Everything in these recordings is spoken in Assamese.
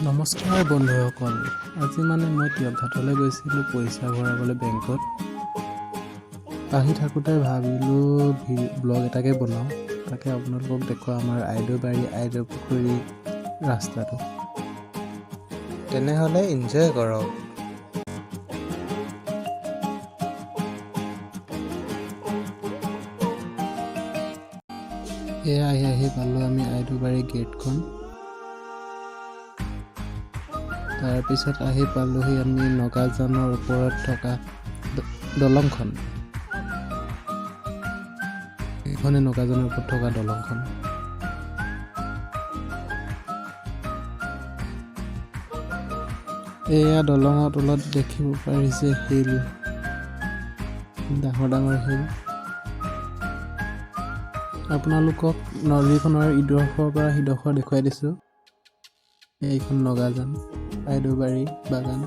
নমস্কাৰ বন্ধুসকল, আজি মানে মই টীয়কঘাটলৈ গৈছিলোঁ পইচা ভৰাবলৈ বেংকত। আহি থাকোঁতে ভাবিলোঁ ব্লগ এটাকে বনাওঁ। তাকে আপোনালোকক দেখুৱাওঁ আমাৰ আইদেউবাৰী, আইদেউ পুখুৰী ৰাস্তাটো। তেনেহ'লে ইনজয় কৰক। এয়া আহি আহি পালোঁ আমি আইদেউবাৰী গেটখন। তাৰপিছত আহি পালোহি আমি নগাজানৰ ওপৰত থকা দলংখন। এইখনে নগাজানৰ ওপৰত থকা দলংখন। এয়া দলঙৰ তলত দেখিব পাৰিছে শিল, ডাঙৰ ডাঙৰ শিল। আপোনালোকক নদীখনৰ ইডোখৰৰ পৰা সিডোখৰ দেখুৱাই দিছোঁ। এইখন নগাজান, আইদেউবাৰী বাগান।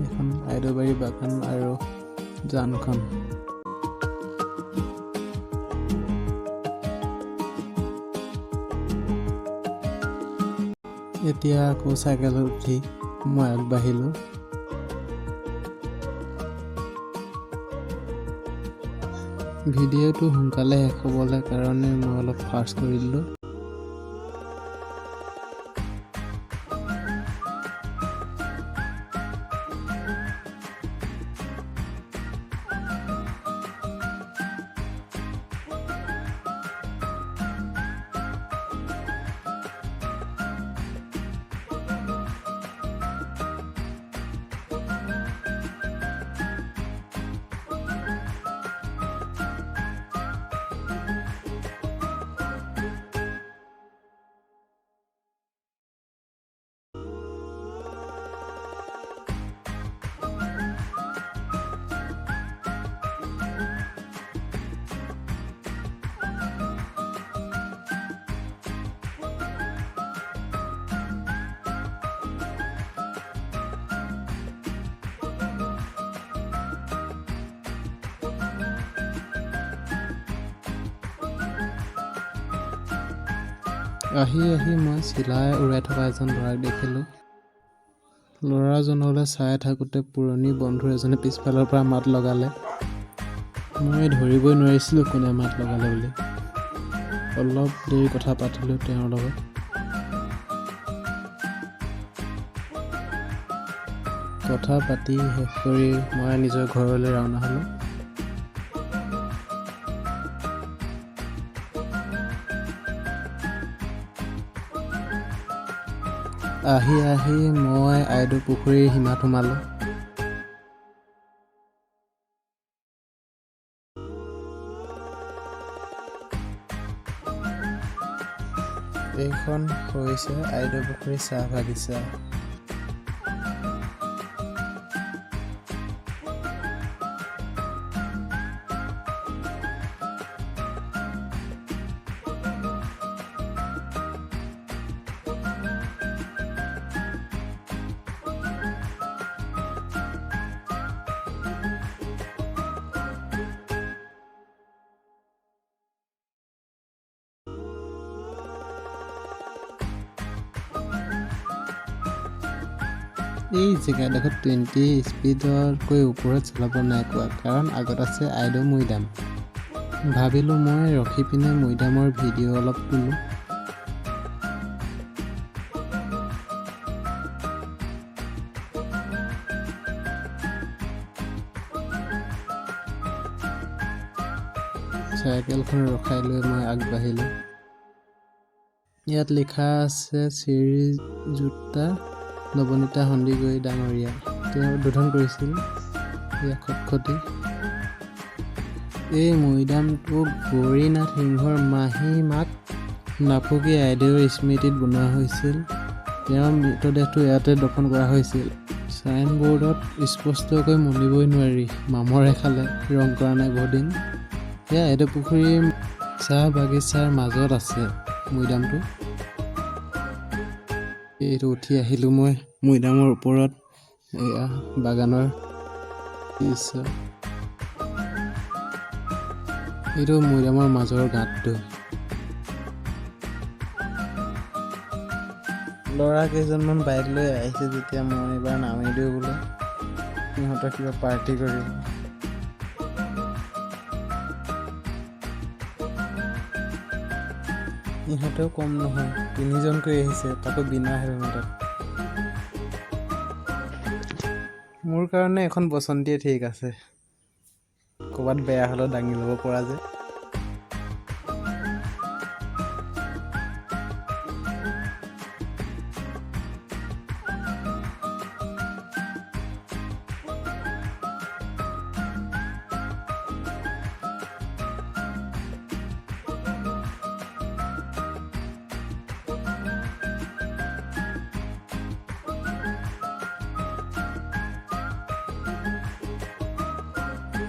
এইখন আইদেউবাৰী বাগান আৰু জানখন। এতিয়া আকৌ চাইকেলত উঠি মই আগবাঢ়িলোঁ। ভিডিঅ'টো সোনকালে শেষ হ'বলৈ কাৰণে মই অলপ ফাষ্ট কৰি দিলোঁ। আহি আহি মই চিলাই উৰাই থকা এজন ল'ৰাক দেখিলোঁ। ল'ৰাজনলৈ চাই থাকোঁতে পুৰণি বন্ধু এজনে পিছফালৰ পৰা মাত লগালে। মই ধৰিবই নোৱাৰিছিলোঁ কোনে মাত লগালে বুলি। অলপ দেৰি কথা পাতিলোঁ তেওঁৰ লগত। কথা পাতি শেষ কৰি মই নিজৰ ঘৰলৈ ৰাওনা হ'লোঁ। আহি আহি মই আইদেউ পুখুৰীৰ সীমাত সোমালোঁ। এইখন হৈছে আইদেউ পুখুৰী চাহ বাগিচা। এই জেগাডোখৰত 20 স্পীডতকৈ ওপৰত চলাব নাই কোৱা, কাৰণ আগত আছে আইদেউ মৈদাম। ভাবিলোঁ মই ৰখি পিনে মৈদামৰ ভিডিঅ' অলপ তোলোঁ। চাইকেলখন ৰখাই লৈ মই আগবাঢ়িলোঁ। ইয়াত লিখা আছে শ্ৰীযুক্তা নৱনীতা সন্দিকৈ ডাঙৰীয়া, তেওঁ উদ্বোধন কৰিছিল। এয়া খটখটি। এই মৈদামটো গৌৰীনাথ সিংহৰ মাহী মাক নাফুকী আইদেউৰ স্মৃতিত বনোৱা হৈছিল। তেওঁৰ মৃতদেহটো ইয়াতে দফন কৰা হৈছিল। চাইনবোৰ্ডত স্পষ্টকৈ মনিবই নোৱাৰি, মামৰে খালে, ৰং কৰা নাই বহুদিন। এয়া আইদেউ পুখুৰীৰ চাহ বাগিচাৰ মাজত আছে মৈদামটো। এইটো উঠি আহিলোঁ মই মৈদামৰ ওপৰত। এয়া বাগানৰ দৃশ্য। এইটো মৈদামৰ মাজৰ গাঁতটো। ল'ৰা কেইজনমান বাইক লৈ আহিছে যেতিয়া মই এইবাৰ নামি দিওঁ বোলো, সিহঁতৰ কিবা পাৰ্টি কৰিব। ইহঁতেও কম নহয়, তিনিজনকৈ আহিছে, তাকো বিনা হেলমেটত। মোৰ কাৰণে এখন বসন্তীয়ে ঠিক আছে, ক'ৰবাত বেয়া হ'লেও দাঙি ল'ব পৰা যে।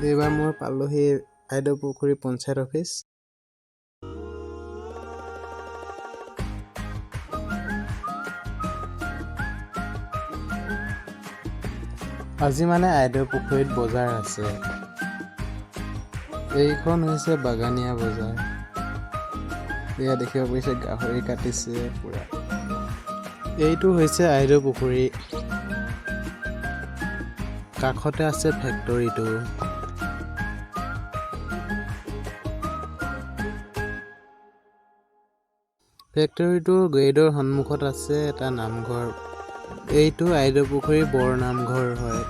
এইবাৰ মই পালোহি আইদেউপুখুৰী পঞ্চায়ত অফিচ। আজি মানে আইদেউপুখুৰীত বজাৰ আছে। এইখন হৈছে বাগানীয়া বজাৰ। এয়া দেখিব পাৰিছে গাহৰি কাটিছে পুৰা। এইটো হৈছে আইদেউপুখুৰী, কাষতে আছে ফেক্টৰীটো। ফেক্টৰীটোৰ গেইটৰ সন্মুখত আছে এটা নামঘৰ। এইটো আইদেউপুখুৰী বৰ নামঘৰ হয়।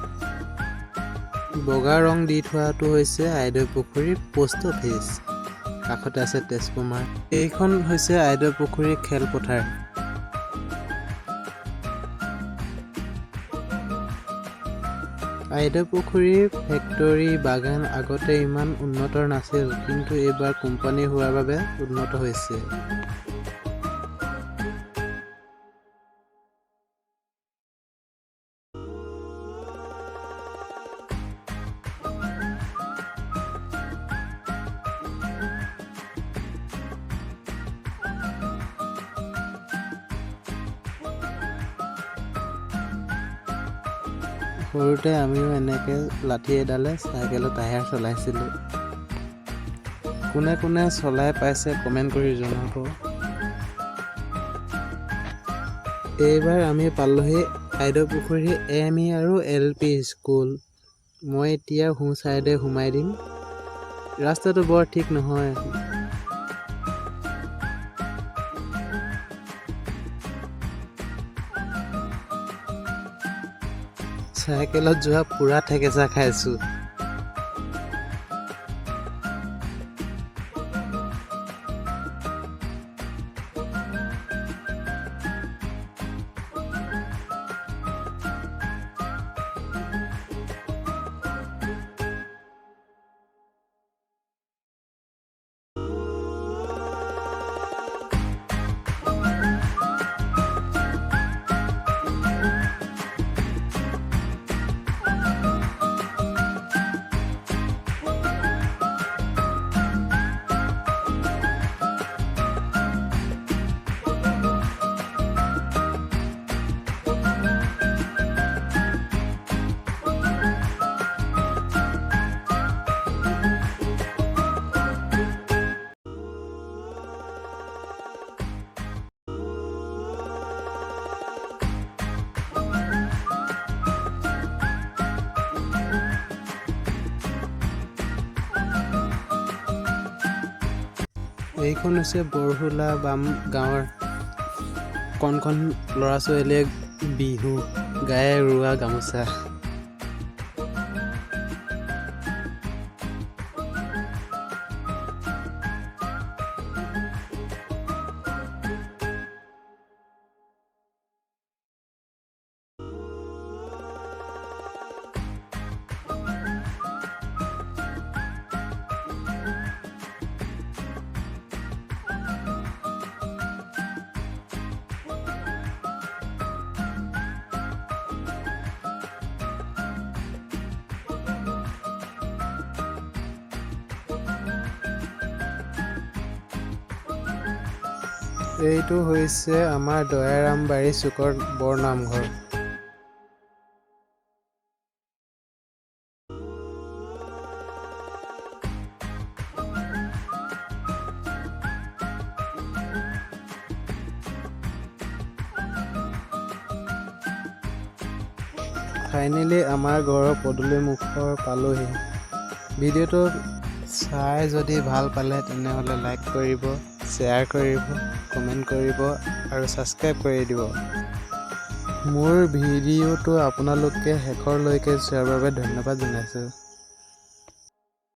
বগা ৰং দি থোৱাটো হৈছে আইদেউপুখুৰী পোষ্ট অফিচ। কাষতে আছে ট্ৰেন্সফৰ্মাৰ। এইখন হৈছে আইদেউপুখুৰী খেলপথাৰ। আইদেউপুখুৰীৰ ফেক্টৰী বাগান আগতে ইমান উন্নত নাছিল, কিন্তু এইবাৰ কোম্পানী হোৱাৰ বাবে উন্নত হৈছে। সৰুতে আমিও এনেকৈ লাঠি এডালে চাইকেলত টায়াৰ চলাইছিলোঁ। কোনে কোনে চলাই পাইছে কমেণ্ট কৰি জনাব। এইবাৰ আমি পালোহি আইদেউপুখুৰী এম ই আৰু এল পি স্কুল। মই এতিয়া সোঁ চাইডে সোমাই দিম। ৰাস্তাটো বৰ ঠিক নহয়। চাইকেলত যোৱা পুৰা থেকেচা খাইছোঁ। এইখন হৈছে বৰহোলা বাম গাঁৱৰ কণ কণ ল'ৰা ছোৱালীয়ে বিহু গায়ে ৰোৱা গামোচা। এইটো হৈছে আমাৰ দয়াৰামবাৰী চুকৰ বৰনামঘৰ। ফাইনেলি আমাৰ ঘৰৰ পদূলি মুখৰ পালোহি। ভিডিঅ'টো চাই যদি ভাল পালে, তেনেহ'লে লাইক কৰিব, শ্বেয়াৰ কৰিব, কমেণ্ট কৰিব আৰু ছাবস্ক্ৰাইব কৰি দিব। মোৰ ভিডিঅ'টো আপোনালোকে শেষৰলৈকে চোৱাৰ বাবে ধন্যবাদ জনাইছোঁ।